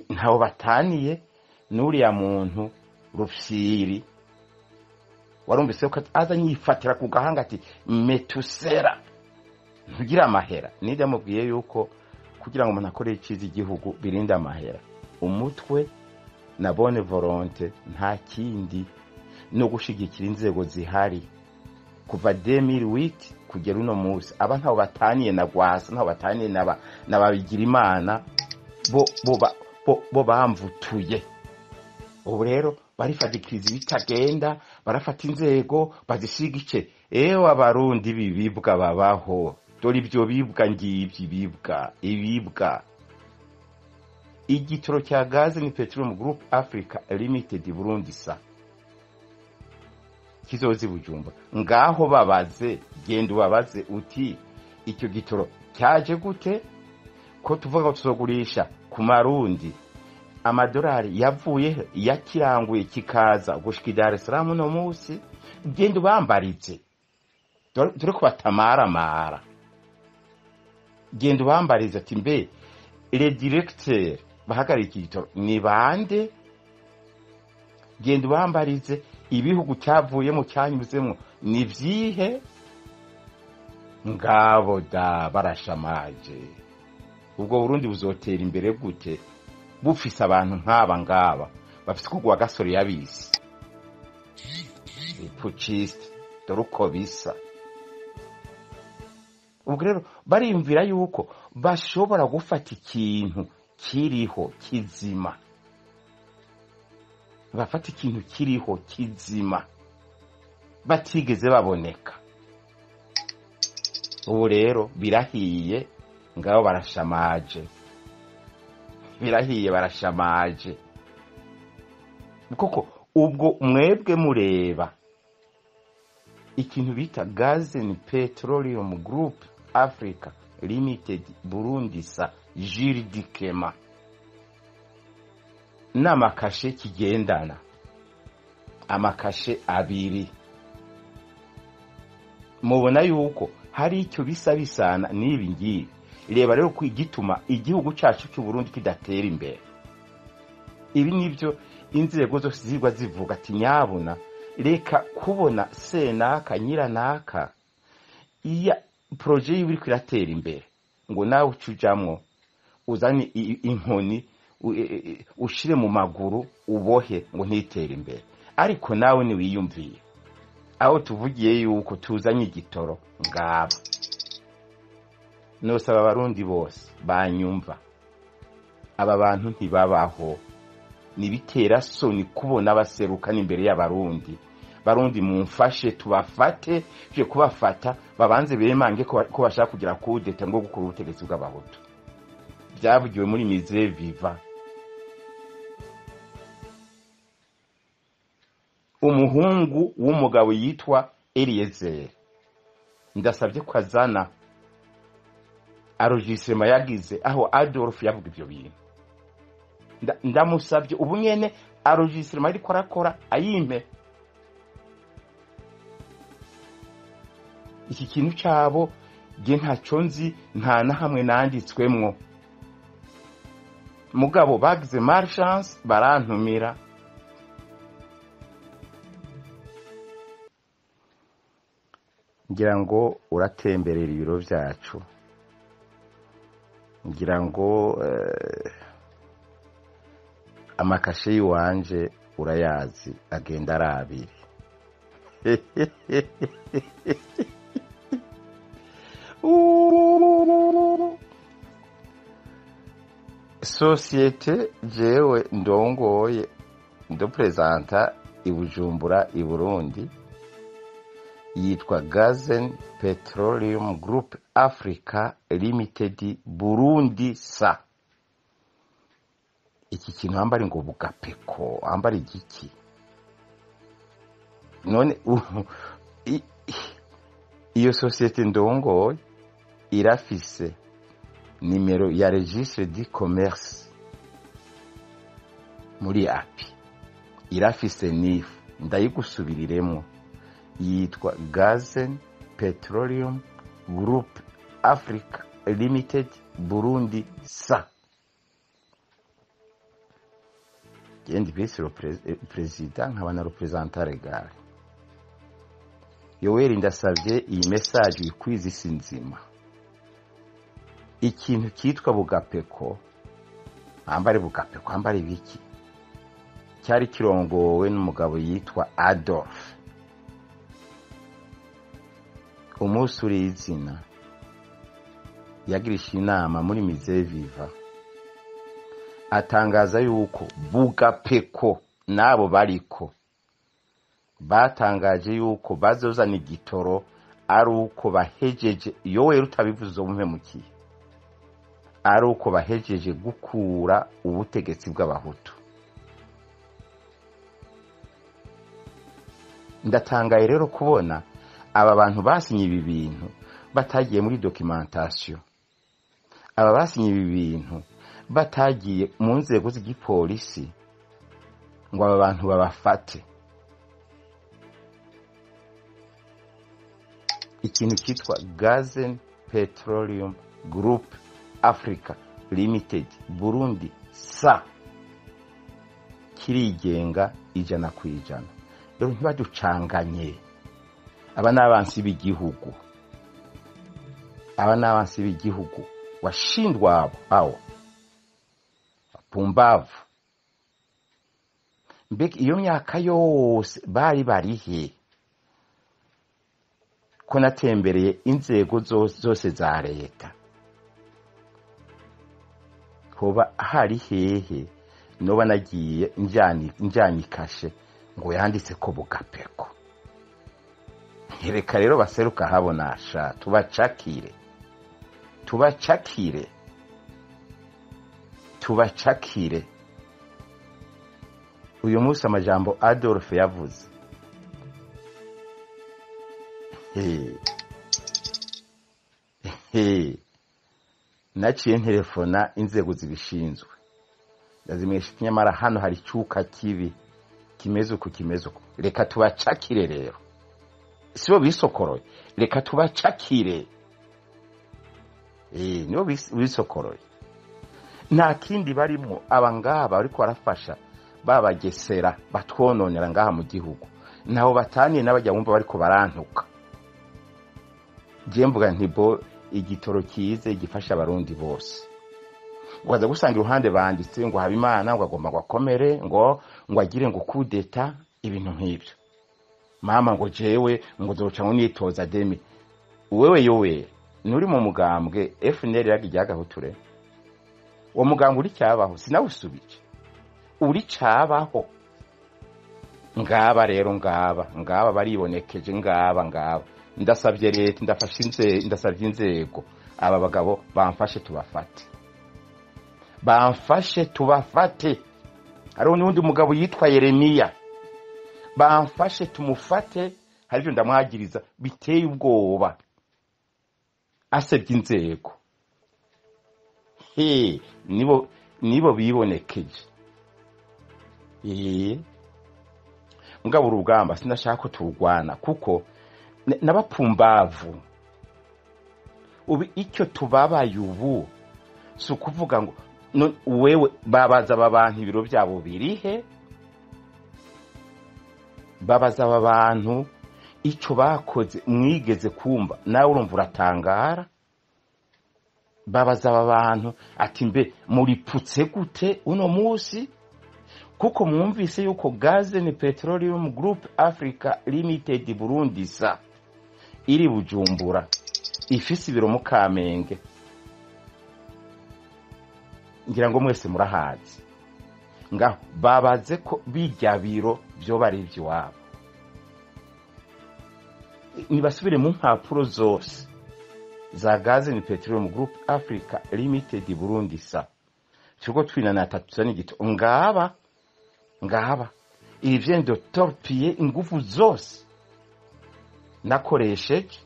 Ntaho bataniye n'uriya muntu Rufyiri warumvise ko aza nyifatira ku gahanga ati metusera ntugira amahera. Nijya mubwiye yuko kugira ngo umuntu akore iciza igihugu birinde amahera, umutwe na bonne volonté, nta kindi, no gushigikira inzego zihari kuva 2008 kugera uno munsi. Aba ntaho bataniye na Gwasa, ntaho bataniye na Babigirimana, bo bamvutuye. Ubu rero barifadikiriza ibitagenda, barafata inzego bazisiga ice. Ewe Abarundi bibibwa babaho, dore ibyo bibwa ngibyo, ibibwa ibibwa. Igitoro cya gaze ni Petroleum Group Africa Limited Burundi SA kizozi Bujumbura. Ngaho babaze, genda ubabaze uti icyo gitoro cyaje gute, ko tuvuga ko tuzogurisha ku marundi, amadolari yavuye yakiranguye kikaza gushika i Dar es Salaam uno munsi? Genda ubambarize, dore ko batamaramara. Genda ubambarize ati mbe le directeur bahagarariye iki gitoro ni bande? Genda ubambarize ibihugu cyavuyemo cyanyuzemo ni vyihe? Ngabo da barashamaje. Ubwo Burundi buzotera imbere gute bufise abantu nk'aba ngaba bafise kugwa gasore yabise putschiste? Dore uko bisa. Ubwo rero bariyumvira yuko bashobora gufata ikintu kiriho kizima, bafata ikintu kiriho kizima batigeze baboneka. Ubu rero birahiye, ngabo barashamaje, birahiye, barashamaje koko. Ubwo mwebwe mureba ikintu bita Gazen Petroleum Group Africa Limited Burundi SA juridiquement n'amakashe kigendana, amakashe abiri, mubona yuko hari icyo bisa bisana n'ibi ngibi. Reba rero ko igituma igihugu cyacu cy'u Burundi kidatera imbere, ibi nibyo inzego zose zigwa zivuga ati nyabuna reka kubona senaka nyiranaka iya projet yiwe iriko iratera imbere, ngo nawe ucujamwo uzane inkoni ushire mu maguru ubohe ngo ntitere imbere. Ariko nawe niwiyumviye aho tuvugiye yuko tuzanye igitoro, ngaba nosaba Abarundi bose banyumva, aba bantu ntibabaho, nibitera soni kubona baseruka imbere y'Abarundi. Barundi mumfashe tubafate, je kubafata babanze bemange ko bashaka kugira kudeta ngo gukura ubutegetsi bw'Abahutu. Byavugiwe muri Musée Viva. Umuhungu w'umugabo yitwa Eliezer, ndasabye ko azana enregistrement yagize aho Adolf yavuga ibyo bintu. Ndamusabye ubu nyene enregistrement ariko arakora ayimpe. Iki kintu cabo je ntaco nzi, nta na hamwe nanditswemwo. Mugabo bagize malchance barantumira. Ngira ngo uratemberera ibiro vyacu, ngira ngo amakashe yiwanje urayazi agenda ari abiri. Sosiyete jewe ndongoye ndopresenta i Bujumbura i Burundi yitwa Gazen Petroleum Group Africa Limited Burundi SA. Iki kintu ambari ngo bugapeko ambari igiki none? Iyo sosiyete ndongoye irafise nimero ya registre du commerce muri API, irafise NIF, ndayigusubiriremo, yitwa Gazen Petroleum Group Africa Limited Burundi SA. Genda vice président, nkaba na représentant légal. Yoweri, ndasabye iyi message ikwiza isi nzima. Ikintu cyitwa Bugapeko, ambare Bugapeko, ambare ibiki, cyari kirongowe n'umugabo yitwa Adolphe. Umunsi uri izina yagirisha inama muri Musée Vivant, atangaza yuko Bugapeko n'abo bariko batangaje yuko bazozana igitoro ari uko bahejeje. Yoweri, utabivuze umpemukiye. Ari uko bahejeje gukura ubutegetsi bw'abahutu. Ndatangaye rero kubona aba bantu basinye ibi bintu batagiye muri documentation, aba basinye ibi bintu batagiye mu nzego z'igipolisi ngo aba bantu babafate. Ikintu cyitwa Gazen Petroleum Group Africa Limited Burundi SA kirigenga 100%. Rero ntibaducanganye, aba ni abansi b'igihugu, aba ni abansi b'igihugu washindwa abo aho pumbavu. Mbega iyo myaka yose bari barihe, ko natembereye inzego zose za leta? Hoba hari hehe noba nagiye njyanye ikashe ngo yanditse ko Bugapeko? Reka rero baseruka habona sha, tubacakire, tubacakire, tubacakire. Uyu munsi amajambo Adolphe yavuze, naciye ntelefona inzego zibishinzwe, ndazimesha, nyamara hano hari icyuka kibi kimeze uku, kimeze uku. Reka tubacakire rero, sibo bisokoroye, reka tubacakire. Nibo bisokoroye, nta kindi barimo. Aba ngaba ariko barafasha babagesera batwononera ngaha mu gihugu, ntaho bataniye n'abajya bumva bariko barantuka. Je mvuga nti bo igitoro kize gifasha abarundi bose, ukaza gusanga iruhande banditse ngo Habimana ngo agomba ngo akomere, ngo agire ngo kudeta, ibintu nk'ibyo. Mama ngo jewe ngo nzoca ngo nitoza demi. Wewe yowe nuri mu mugambwe FNL yagiye agahuture, uwo mugambwe uri cyabaho sinawusubije, uri cyabaho. Ngaba rero ngaba baribonekeje, ngaba ndasabye leta, ndafashe inzego, ndasabye inzego, aba bagabo bamfashe tubafate, bamfashe tubafate. Hariho n'undi mugabo yitwa Yeremiya, bamfashe tumufate, hari ibyo ndamwagiriza biteye ubwoba, asebye inzego. Nibo bibonekeje. Mugabo urugamba sinashaka ko turwana, kuko n'abapumbavu ubu icyo tubabaye ubu si ukuvuga ngo wewe babaza aba bantu ibiro byabo birihe, babaza aba bantu icyo bakoze mwigeze kumva, nawe urumva uratangara. Babaza aba bantu ati mbe muriputse gute uno munsi, kuko mwumvise yuko Gazen Petroleum Group Africa Limited Burundi SA iri Bujumbura, ifise ibiro mu Kamenge, ngira ngo mwese murahazi. Ngaho babaze ko bijya biro byo bari iby'iwabo, nibasubire mu mpapuro zose za Gazen Petroleum Group Africa Limited Burundi SA, turiko twinana tatu n'igito. Ngaba ibi vient de torpiller ingufu zose nakoresheje.